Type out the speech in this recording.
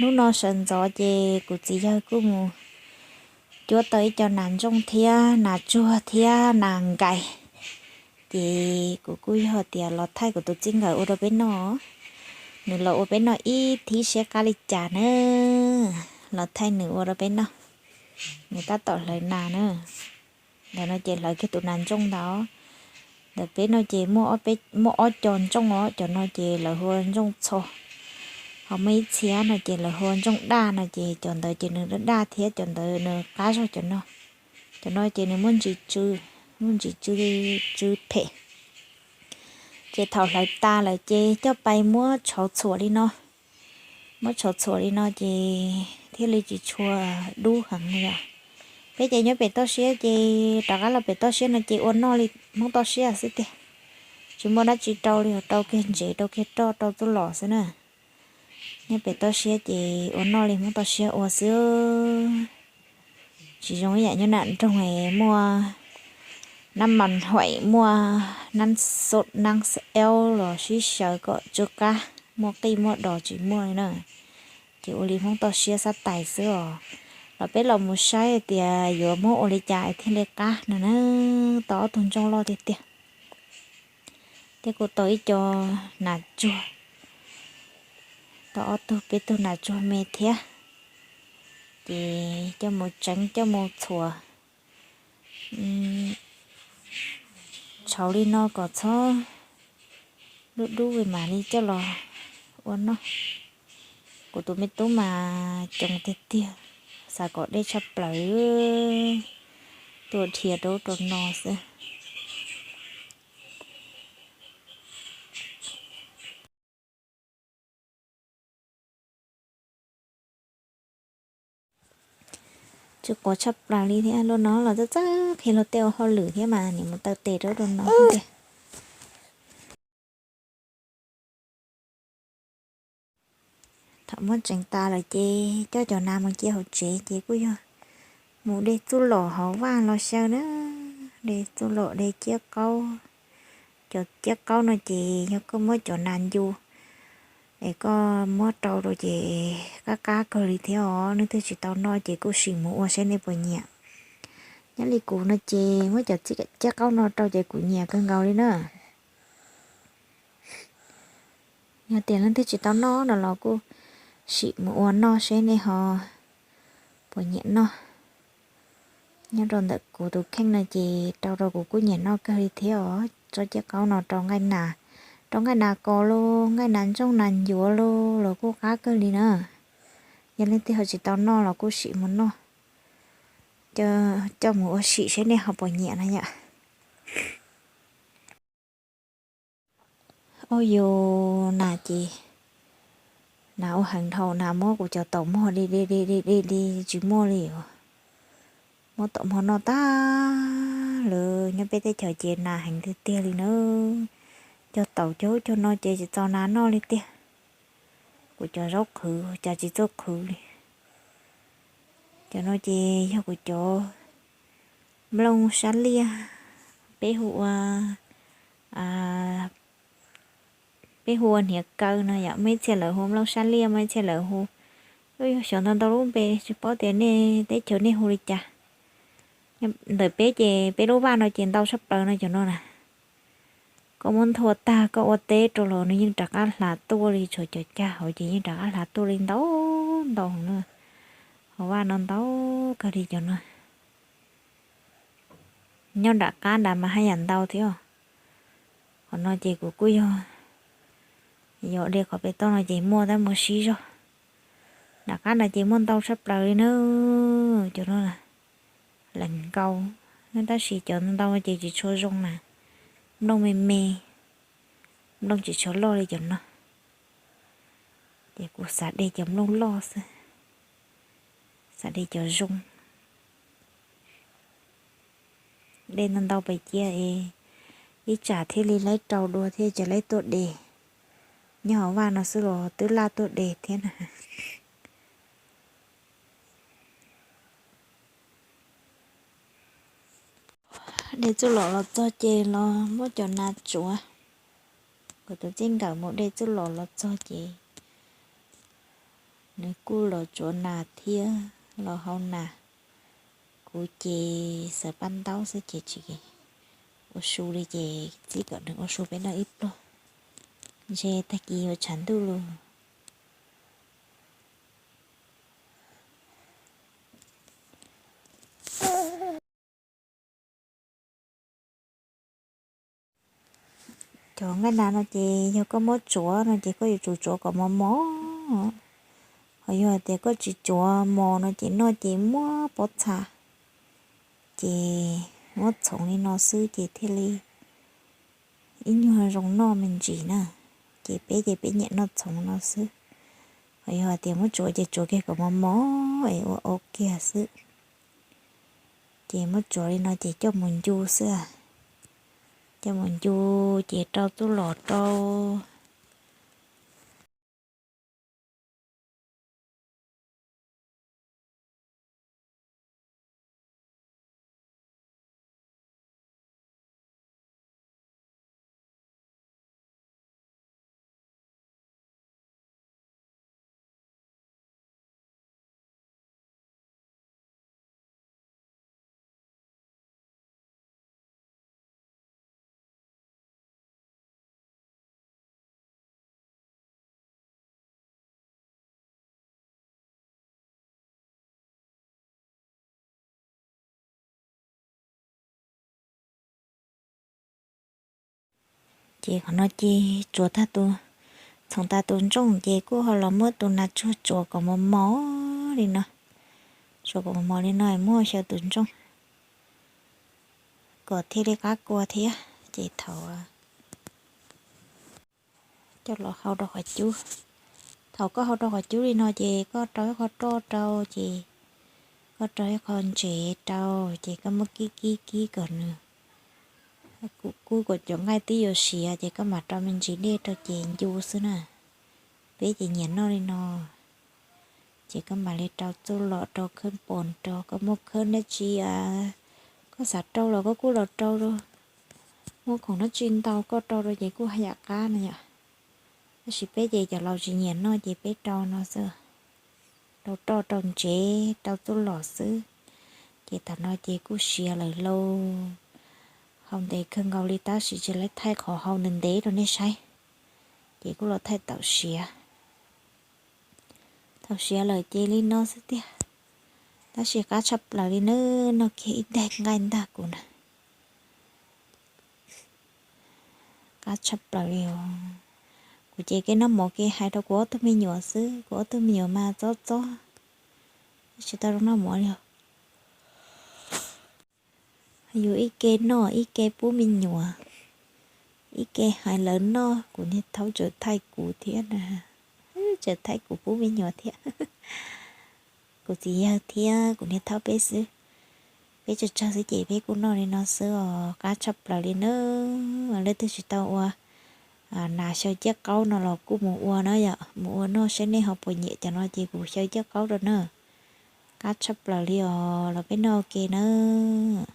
Hnub no sawv ntxov ces kuv txiv yawg kuj mus cuab tau ib co nas ntsooj thiab nas tsuag thiab nas nkais. Ces kuv kuj yog tias los thaij kuv tus txij nkawm ua rau peb noj. Nws los ua peb noj ib thib seb qab li cas na. Los thaij nws ua rau peb noj. Nws tab tom hlawv nas na. Ntawm no ces hlawv kiag tus nas ntsooj ntawd. Ntawm peb no ces muaj ob co ntsooj os, cov no ces lawv hu ua ntsooj txho. Ho muaj ib txhia no ces lawv hu ua ntsooj daj no ces cov ntawd ces nws daj daj thiab cov ntawd nws qab zog cov no. Cov no ces nws muaj ntsis tsw, muaj ntsis tsw, tsw phem. Ces thaum hlawv tas lawm ces coj pais muab tshauv txhuam li no. Muab tshauv txhuam li no ces thiaj li tsis tshua dub heev li os. Peb ces nyob pem toj siab ces rov qab los pem toj siab no ces ua noj li Hmoob toj siab xwb tiag. Tsis muaj dab tsi rau li, rau kiag ntsev, rau kiag roj, rau txuj lom xwb na. Nyob pem toj siab ces ua noj li Hmoob toj siab ua xwb. Tsis zoo ib yam nyob nram nroog es muaj nab mas huaim, muaj nab xo, nab xaub los sib xyaw kom tsw qab, muaj qij muaj dos tsis muaj li na. Ces ua li Hmoob toj siab xab tais xwb os. Los peb los mus saib tias yuav muab ua li cas es thiaj li qab no na. Tau ob tug ntsooj loj tiag tiag. Thiab kuj tau ib co nas tsuag, tau ob tug peb tug nas tsuag me thiab. Ces coj mus tseev coj mus txhuam tshauv li no kom txhob dub dub mam li coj los ua noj. Kuv tus me tub mas coob tiag tiag, xav kom deb tshaj plaws, tuaj dhia rau ub rau no xwb. Tsis quav tshaj plaws li thiab, luaj no los txawj txawj qhia luag tej ua hauj lwm thiab mas nim mus taw tes rau ub rau no xwb tiag. Thaum muab tseev tas lawm ces coj cov nas mus cia hauv tsev ces kuj yog mus de txuj lom hauv vaj los xyaw na, de txuj lom de ciab qaub. Cov ciab qaub no ces yog koj muab cov nas ncu es koj muab rau rau ces qab qab kawg li thiab os. Leej twg tsis tau noj ces kuj sim mus ua saib nej puas nyiam. Nyob li kuv no ces muab cov ciab qaub no rau ces kuv nyiam kawg nkaus li na. Yog tias leej twg tsis tau noj no los kuj sim mus ua noj seb nej ho puas nyiam noj. Nyob rau ntawm kuv tus kheej no ces rau rau kuv kuj nyiam noj kawg li thiab os. Tsob ciab qaub no rau nqaij nas, rau nqaij nas kos los, nqaij nas ntsooj nas ncuav los los kuj qab kawg li na. Yog leej twg ho tsis tau noj los kuj sim mus noj, coj mus ua sim seb nej ho puas nyiam na yom. Ua yus nas ces nas ua heev dhau, nas muab kuv cov taum muag di di di di di tsis muaj li os. Muab taum muag noj tag lawm, nyob peb teb chaws ces nas heev tiag tiag li na. Cog taum cog ub cog no ces tsis txaus nas noj li tiag. Kuv cov zaub qhwv cas tsis txawj qhwv li. Cov no ces yog kuv cov nplooj sab liaj, peb hu ua, peb hu ua hniav kaw no yom, muaj ib txhia lawv hu nplooj sab liaj, muaj ib txhia lawv hu, xyov ntau ntau lub npe tsis paub tias nej teb chaws nej hu li cas. Ntawm peb ces peb lub vaj no ces ntau tshaj plaws no cov no na. Koj muab nthua tag koj ua teb rau los nws yeej rov qab hlav tuaj li, tshuav cov cag hauv ces yeej rov qab hlav tuaj li ntau ntau na. Hauv vaj no ntau kawg li cov no. Nyob nram qab nrad mas haj yam ntau thiab. Qhov no ces kuv kuj yog, yog de qhov pem toj no ces muaj tab muaj sib zog. Nram qab nrad ces muaj ntau tshaj plaws li na. Cov no lees nkaus, tab sis cov ntau ces tsis tshua zoo na. Nplooj me me, nplooj tsis tshua loj li cov no. Ces kuv xav de cov nplooj loj xwb, xav de cov zoo. De ntau ntau pes cia es ib tsam thiaj li laib rau dua thiab ces laib tuaj de. Nyob hauv vaj no xwb los twb laj tuaj de thiab na. De txuj lom los txog ces los muab cov nas tsuav. Kuv tus txij nkawm mus de txuj lom los txog ces Nws kuj los tsuav nas thiab los hau nas. Kuv ces xaws paj ntaub xwb ces tsis ua su li ces txib kom nws ua su peb noj ib pluag, ntshe tag kis yuav tshav ntuj lawm. Cov nqaij nas no ces yog koj muab tsuav no ces koj yuav tsum tsuav kom mos mos. Ho yog hais tias koj tsis tsuav mos no ces noj ces muaj pob txha, ces muab txhoov li no xwb ces thiaj li ib nyuag zoo noj me ntsis na. Ces peb ces peb nyiam noj txhoov no xwb. Ho yog hais tias muab tsuav ces tsuav kiag kom mos mos es ua ua kiag xwb. Ces muab tsuav li no ces coj mus ncu xwb. Coj mus ncu ces rau txuj lom rau. Ces qhov no ces tsuav tag tus, txhoov tag tus ntsooj ces kuj ho los muab tus nas tsuag tsuav kom mos mos li no. Tsuav kom mos mos li no muab xyaw tus ntsooj kom thiaj li qab kua thiab. Ces thaum coj los hau rau qhov cub. Thaum koj hau rau qhov cub li no ces koj rau ib qho roj rau, ces koj rau ib qho ntsev rau, ces koj muab kib kib kib kom nws kub kom cov nqaij twb yuav siav ces koj mam rau me ntsis dej rau ces ncu xwb na. Peb ces nyiam noj li no. Ces koj mam li rau txuj lom rau, khawb poos rau, koj muaj khawb dab tsi, koj xav rau los koj kuj los rau. Muaj khoom dab tsi ntau koj rau rau ces kuj haj yam qab no yom. Tab sis peb ces cov laus tsis nyiam noj ces peb rau no xwb. Rau roj rau ntsev rau txuj lom xwb. Ces thaum no ces kuj siav lawm lauj. Hau ntev kawg nkaus li tab sis tsis lawv thaij qhov hau ntev ntev rau nej saib. Ces kuj los thaij thaum siav. Thaum siav lawm ces li no xwb tiag. Tab sis qab tshaj plaws li na, noj kiag ib daig nqaij ntag kuv na. Qab tshaj plaws li os. Kuv ces kev noj mov kev hais rau kuv ob tug me nyuam xwb, kuv ob tug me nyuam mas txob txob, tsis tau zoo noj mov li. Yus ib ke noj ib ke pub me nyuam, ib ke hais lawv noj, kuv niag thaub tseem thaij kuv thiab na, tseem thaij kuv pub me nyuam thiab. Kuv txiv yawg thiab kuv niag thaub peb xwb. Peb tsawg tsawg xwb ces peb kuj noj li no xwb os, qab tshaj plaws li na. Leej twg tsis tau ua nas xyaw ciaj qaub no los kuj mus ua na yom, mus ua noj saib nej ho puas nyiam cov no ces kuv xyaw ciaj qaub rau na. Qab tshaj plaws li os, los peb noj ua ke nawb.